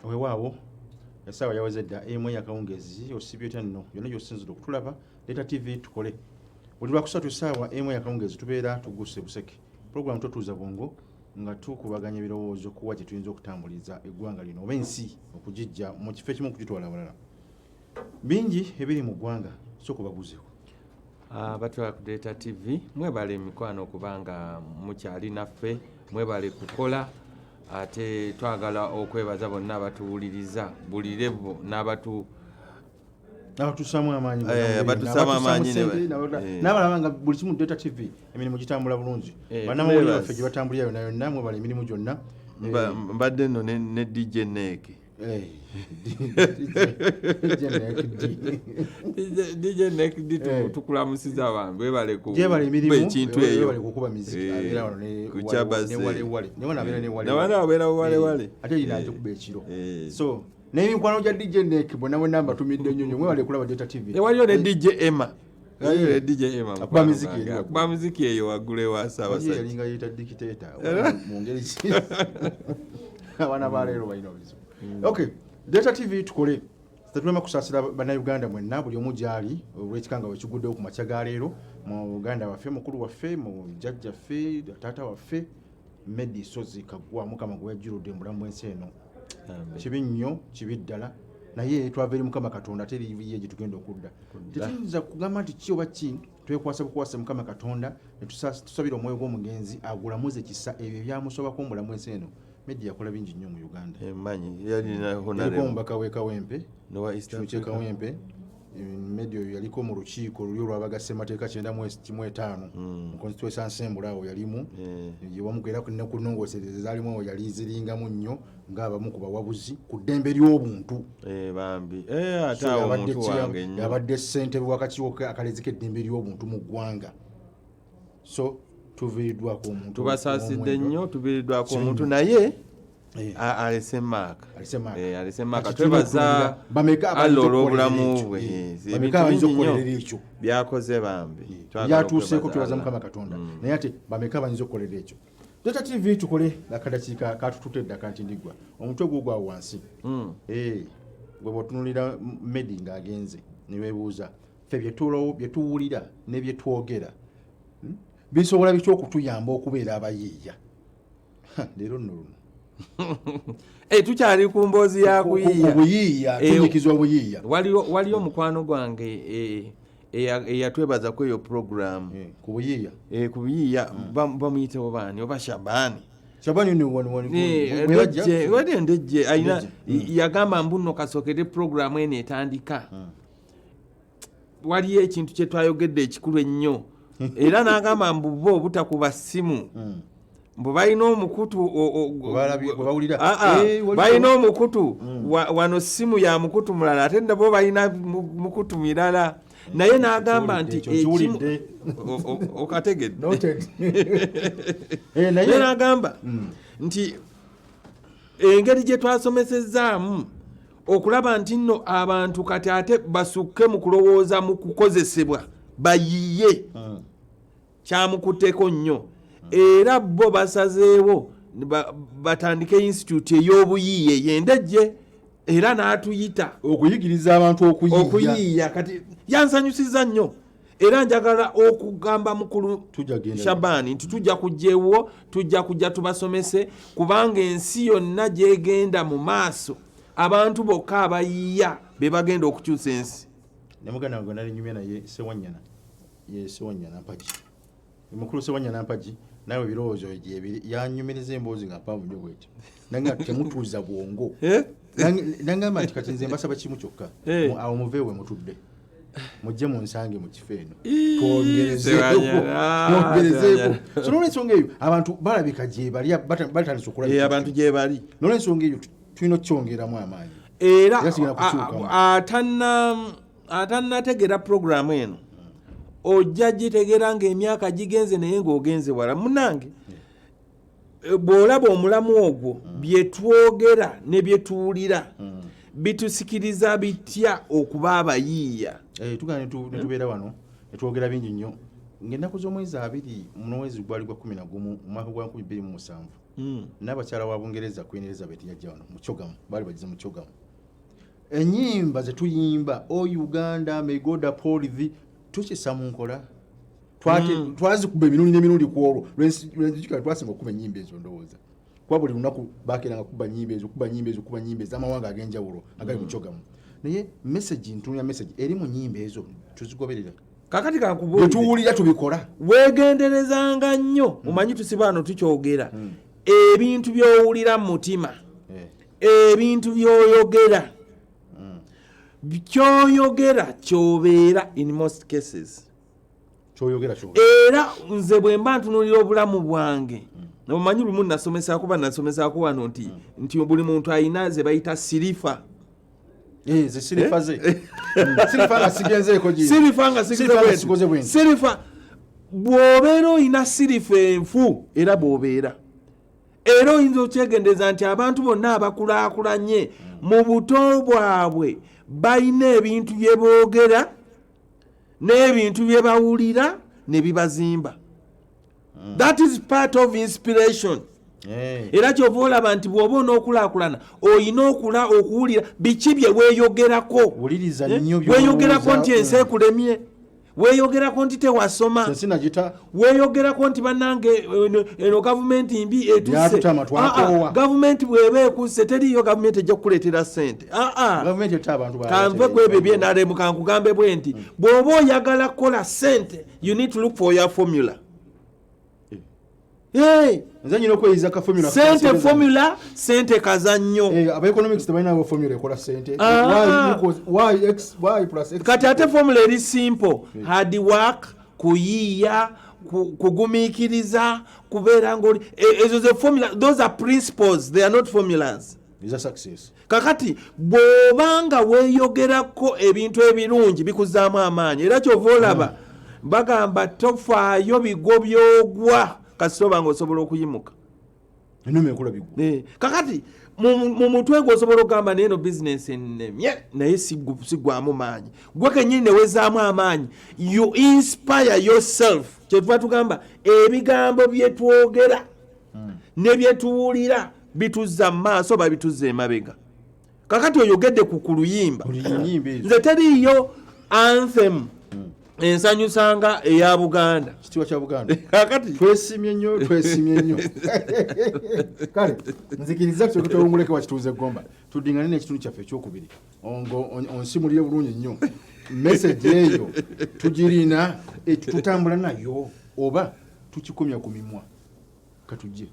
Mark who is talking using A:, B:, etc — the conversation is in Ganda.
A: Weewaawo, essaawa yaweze dda 1 yakawungeezi. Osibye otya nno yonna gyosinzira okutulaba? Delta TV tukole buli Lwakusatu essaawa 1 yakawungeezi, tubeera tuguse buseke program Totuuza Bwongo, nga tukubaganya ebirowoozo kuwa gye tuyinza okutambuliza eggwanga lino oba ensi, okugijja mu kifo ekimu okugitwala awalala. Bingi ebiri mu ggwanga, so kubabuuzeeko.
B: Abatwala ku Delta TV, mwebale emikwano okubanga mukyali naffe, mwebale kukola. Ate twagala okwebaza bonna abatuwuliriza buli level n'abatu
A: N'abatusaamu amaanyi.
C: Abatusaamu amaanyi
A: N'abalaba nga buli kimu Delta TV emirimu gitambula bulungi. Bannamawulire
C: Tubeebaza.
A: baffe gye batambulira yonna yonna, mwebale emirimu gyonna.
C: Mbadde nno ne DJ Neek.
A: DJ Neek D.
B: DJ Neek D, tukulamusiza abantu, webale ku
A: Gyebale emirimu.
C: kuba ekintu eyo.
A: Webale kukuba miziki. Abeera wano ne
C: Ku
A: wale-
C: Kyabase.
A: ne wale wale. Ne wano abeera ne wale
C: Ne wano
A: wale.
C: abeera wale wale.
A: Ate erina agikuba ekiro. So
C: So
A: n'emikwano gya DJ Neek bonna bonna mbatumidde nnyo nnyo, mwebale kulaba Delta TV.
B: Waliyo ne DJ Emma. Waliyo ne DJ Emma,
A: Akuba
B: mukwano
A: miziki
B: gwange.
A: eri waggulu.
B: Akuba muziki eyo waggulu ewa
A: Waliyo
B: Ssaabasajja.
A: yalinga yeeta dictator mu ngeri ki? Abaana ba leero balina obuzibu. Okay, Delta TV tukole, tetulema kusaasira Bannayuganda mwenna, buli omu gyali, olw'ekikanga wekiguddewo ku makya ga leero mu Buganda waffe, mukulu waffe, mu jjajjaffe, taata waffe Medi Sozi Kaggwa, Mukama gwe yajjuludde mu bulamu bw'ensi eno.
B: Amen.
A: Kibi nnyo, kibi ddala, naye twava eri Mukama Katonda, ate eriye gye tugenda okudda. Tetuyinza kugamba nti ki oba ki, twekwasa bukwasa Mukama Katonda ne tusabira omwoyo gw'omugenzi agulamuze kisa ebyo ebyamusobako mu bulamu bw'ensi eno. Medi yakola bingi nnyo mu Uganda.
C: Manyi yalina
A: Yaliko
C: honorable
A: omubaka w'e Kawempe.
C: Nowa East
A: Kino ky'e
C: Africa.
A: Kawempe. Medi oyo yaliko mu lukiiko luli olwabaga ssemateeka 95 mu Constituency Assembly, awo yalimu. Yewamu era ku nnongoosereza zaalimu awo, yali ziringamu nnyo ng'abamu ku bawabuzi ku ddembe ly'obuntu.
C: Bambi, ate
A: So
C: awo
A: yabadde
C: omuntu wange nnyo.
A: Yabadde ssentebe w'akakiiko akalezi k'eddembe ly'obuntu mu ggwanga. So tuviiriddwako omuntu
B: Tubasaasidde
A: ow'omuwendo.
B: nnyo, tuviiriddwako
A: Kibi
B: omuntu
A: nnyo.
B: naye alese maaka.
A: Alese maaka.
B: Alese maaka.
A: Kati tulina
B: Twebaza
A: okutunulira bameka abayinza
B: Allah olw'obulamu
A: okukolerera
B: bwe.
A: ekyo.
B: Ebintu
A: Bameka abayinza
B: bingi nnyo
A: okukolerera ekyo?
B: byakoze bambi. Twagala
A: Byatuuseeko,
B: okwebaza
A: twebaza
B: Allah.
A: Mukama Katonda, naye ate bameka abayinza okukolerera ekyo? Delta TV tukole, akadakiika katutute eddaka nti ndiggwa omutwe gwo gwawo wansi. Gwe bw'otunuulira Medi ng'agenze ne weebuuza ffe bye tuwulira ne bye twogera, bisobola bitya okutuyamba okubeera abayiiya? Ha, leero nno luno
B: Tukyali ku mboozi ya kuyiiya.
A: Obuyiiya. Tunyikiza obuyiiya.
B: Waliyo mukwano gwange eyatwebaza ku eyo program.
A: Ku buyiiya.
B: Ku buyiiya. Bamuyitewo baani oba Shabani?
A: Shabani ni wani wani? Bwe bajja?
B: Ndejje, waliyo Ndejje alina
A: Ndejje,
B: yagamba mbu nno kasookere program eno etandika. Waliyo ekintu kye twayogedde ekikulu ennyo, era n'agamba mbu bo obutakuba ssimu, mbu balina omukutu
A: Gwe bawulira.
B: Ah, ah, balina omukutu. Wano simu ya mukutu mulala, ate nabo balina mukutu mirala, naye n'agamba nti
A: Ekyo nkiwulidde.
B: Okategedde?
A: Noted. Naye
B: naye n'agamba nti engeri gye twasomesezaamu okulaba nti nno abantu kati ate basukke mu kulowooza mu kukozesebwa bayiye, kyamukutteko nnyo, era bo basazeewo batandike institute ey'obuyiiya ey'endejje, era n'atuyita
A: okuyigiriza abantu okuyiiya.
B: Okuyiiya. Kati yansanyusiza nnyo, era njagala okugamba mukulu
A: Tujja genda.
B: Shabani nti tujja kujja ewuwo, tujja kujja tubasomese, kubanga ensi yonna gyegenda mu maaso, abantu bokka abayiiya be bagenda okukyusa ensi.
A: Ne muganda wange nali nyumya naye, Sewanyana, ye Sewanyana Mpagi, mukulu Sewanyana Mpagi, naawe ebirowoozo gyebiri. Yanyumiriza emboozi nga mpanvu nnyo bwetyo, nanga temutuuza bwongo.
B: Eh?
A: Nangamba nti kati nze mbasaba kimu kyokka. Awo muveewe mutudde, mujje munsange mu kifo eno.
B: Ii,
A: Twongerezeeko.
B: Sewanyana,
A: Twongerezeeko.
B: Sewanyana.
A: So nolwensonga eyo abantu balabika gye bali, batandise okulabika.
C: Abantu gye bali.
A: Nolwensonga eyo tulina okukyongeramu amaanyi.
B: Era
A: Era kigenda kukyukamu.
B: Atannategera puroguramu eno ojja gitegera ng'emyaka gigenze, naye ng'ogenze wala munange. Bw'olaba omulamu ogwo, bye twogera ne bye tuwulira bitusikiriza bitya okuba abayiiya?
A: Tugenda ne tubeera wano ne twogera bingi nnyo ng'ennaku z'omwezi 20 mu mwezi gwali gwa 11 mu mwaka gwa 2007. N'abakyala wa Bungereza, Queen Elizabeth, yajja wano mu CHOGM, baali bagize mu CHOGM. Enyimba zetuyimba, "O Uganda, may God uphold thee," tukisa mu nkola. Twazikuba emirundi n'emirundi ku olwo. Lwenzijukira twasinga okukuba ennyimba ezo, ndowooza kuba buli lunaku bakeranga kuba nyimba ezo, kuba nyimba ezo, kuba nyimba ez'amawanga ag'enjawulo agali mu CHOGM. Naye message, ntunya message eri mu nyimba ezo, tuzigoberera?
B: Kakati kankubuulire.
A: Byetuwulira tubikola?
B: Weegenderezanga nnyo. Omanyi tusiba wano tukyogera, ebintu by'owulira mu mutima, ebintu by'oyogera, kyoyogera kyobeera in most cases.
A: Kyoyogera kyobeera.
B: Era nze bwe mba ntunuulira obulamu bwange, omanyi lumu nasomesaako, ba nasomesaako wano nti buli muntu alina ze bayita sirifa.
A: Eh, ze sirifa ze. Sirifa nga sigenzeeko gye.
B: Sirifa nga
A: Sirifa nga sikoze bwe nti.
B: Sirifa, bw'obeera olina sirifa enfu, era bw'obeera, era oyinza okyegendereza nti abantu bonna abakulaakulanye mu buto bwabwe balina ebintu bye boogera n'ebintu bye bawulira ne bibazimba. That is part of inspiration. Era kyova olaba nti bw'oba onookulaakulana, olina okula okuwulira biki bye weeyogerako.
A: Wuliriza
B: Eh?
A: nnyo
B: Weeyogerako
A: by'olowooza.
B: nti ensi ekulemye, weeyogerako nti tewasoma,
A: Ensi nagita.
B: Weeyogerako nti bannange, eno gavumenti mbi etusse.
A: Byatutama, twakoowa.
B: Ah, ah, gavumenti bw'eba ekusse, teriiyo gavumenti ejja kukuleetera ssente. Ah, ah.
A: Gavumenti etta abantu ba-
B: Kanve ku ebyo ebyenaremu, kankugambe bwe nti bw'oba oyagala kukola ssente, you need to look for your formula. Hey,
A: Nze nyina okweyiza ka formula.
B: Sente formula, sente kazannyo.
A: Eh, aba economics tebalina formula ekola sente.
B: Ah.
A: Y equals y x y plus x.
B: Kati ate formula eri simple: hard work, kuyiiya, kugumiikiriza, kubeera ngaoli ezo ze formula. Those are principles, they are not formulas.
A: Eza success.
B: Kakati bw'obanga weeyogerako ebintu ebirungi, bikuzaamu amaanyi. Era kyova olaba bagamba tofaayo bigo byogwa, kasita oba nga osobola okuyimuka.
A: Enuma ekola bigwa.
B: Eh, kakati mu mutwe gwe osobola okugamba, naye eno bizinesi ennemye, naye siggwamu maanyi. Gwe kenyini newezaamu amaanyi, you inspire yourself. Kyetuba tugamba ebigambo byetwogera ne byetuwulira bituzza mu maaso oba bituzza emabega. Kakati oyogedde ku luyimba.
A: Buli nnyimba ezo.
B: Nze teriiyo anthem ensanyusanga eya Buganda.
A: Kitiibwa kya Buganda.
B: Kakati
A: Twesimye nnyo, twesimye nnyo. Kale nzikiriza tutewunguleke wakituuza eggomba, tuddingane n'ekitundu kyaffe ekyokubiri. Onsimulire bulungi nnyo message eyo. Tugirina, tutambula nayo oba tukikomya ku mimwa? Katujje.